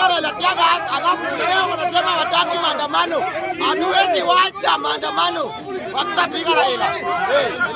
Wanapiga Raila teargas, alafu leo wanasema hawataki maandamano. Hatuwezi wacha maandamano wakishapiga Raila. Hey.